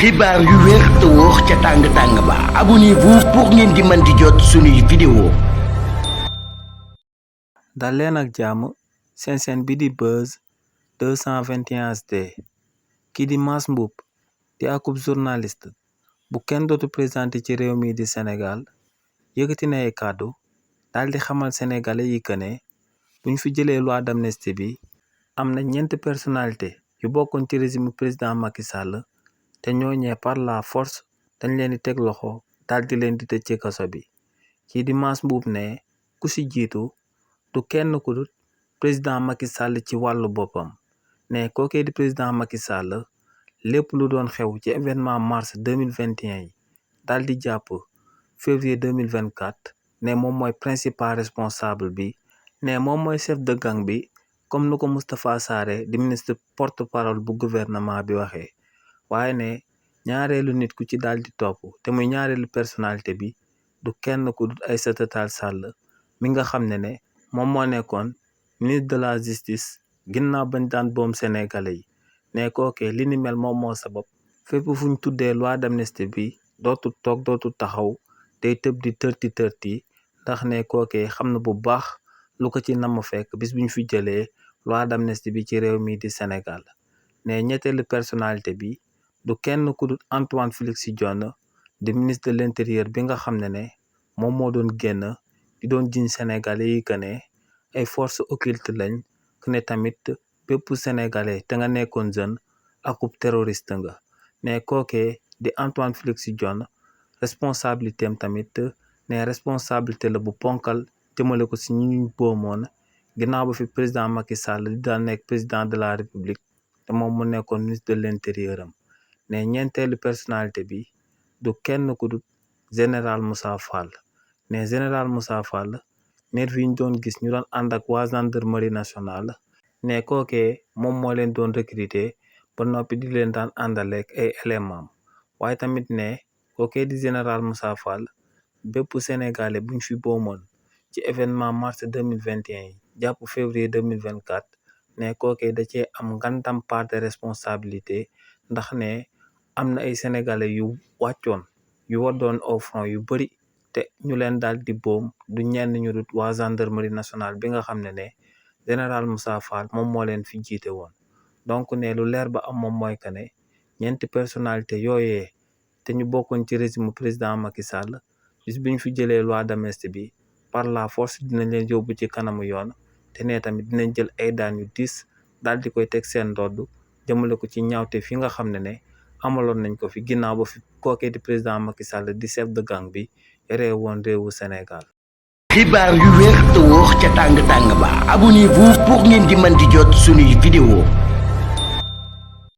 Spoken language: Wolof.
xibaar yu wér te wóor ca tàng-tàng ba abonnez-vous pour ngeen di mën di jot suñuy vidéo. dal leen ak jàmm seen seen bi di Buzz 221HD kii di Mass Mboup di akub journaliste bu kenn dootu présenté ci réew mi di Sénégal yëkkati na ay kàddu daal di xamal sénégalais yi que ne buñ fi jëlee loi d'amnistie bi am na ñeenti personnalité yu bokkoon ci régime président Macky Sall te ñooñee par la force dañ leen di teg loxo daal di leen di tëj ci kaso bi kii di Mass Mboup ne ku si jiitu du kenn ku dul président Macky Sall ci wàllu boppam ne kookee di président Macky Sall lépp lu doon xew ci événement mars 2021 yi daal di jàpp février 2024 ne moom mooy principal responsable bi ne moom mooy chef de gang bi comme nu ko Moustapha Sarré di ministre porte-parole bu gouvernement bi waxee waaye ne ñaareelu nit ku ci daal di topp te muy ñaareelu personnalité bi du kenn ku dul Aïssata Tall Sall mi nga xam ne moom moo nekkoon ministre de la justice ginnaaw bañ daan boom sénégalais yi ne kookee li ni mel moom moo sabab fépp fu ñu tuddee loi d'amnistie bi dootul toog dootul taxaw day tëb di tërti ndax ne kookee xam na bu baax lu ko ci namm fekk bis bu ñu fi jëlee loi d'amnistie bi ci réew mi di Sénégal ne ñetteelu personnalité bi du kenn ku dul Antoine Félix Diome di ministre de l'intérieur bi nga xam ne moom moo doon génn di doon jiñ sénégalais yi que ne ay forces occultes lañ que ne tamit bépp sénégalais te nga nekkoon jeune akub terroriste nga ne kookee di Antoine Félix Diome responsabilité am tamit ne responsabilité la bu ponkal jëmale ko si ñu boomoon ginnaaw ba fi président Macky Sall di daan nekk président de la république te moom mu nekkoon ministre de l'intérieur am ne ñeenteelu personnalité bi du kenn ku du général Moussa Fall ne général Moussa Fall nervi yi ñu doon gis ñu doon ànd ak waa gendarmerie nationale ne kookee moom moo leen doon recruter ba noppi di leen daan àndaleek ay éléments waaye tamit ne kookee di général Moussa Fall bépp sénégalais buñ fi boomoon ci événement mars 2021 yi jàpp février 2024 ne kookee da cee am ngantam part de responsabilité ndax ne am na ay sénégalais yu wàccoon yu waddoon au front yu bëri te ñu leen daal di boom du ñenn ñu dut waa gendarmerie nationale bi nga xam ne général Moussa Fall moom moo leen fi jiite woon donc ne lu leer ba am moom mooy que ne ñeenti personnalité yooyee te ñu bokkoon ci régime président Macky Sall bis bi ñu fi jëlee loi d'amnistie bi par la force dinañ leen yóbbu ci kanamu yoon te ne tamit dinañ jël ay daan yu diis daal di koy teg seen ndodd jëmale ko ci ñaawte fi nga xam ne amaloon nañ ko fi ginnaaw ba fi kookee di président Macky Sall di chef de gang bi yore woon réewu Sénégal. xibaar yu wér te wóor ca tàng-tàng ba abonnez-vous pour ngeen di mën di jot suñuy vidéo.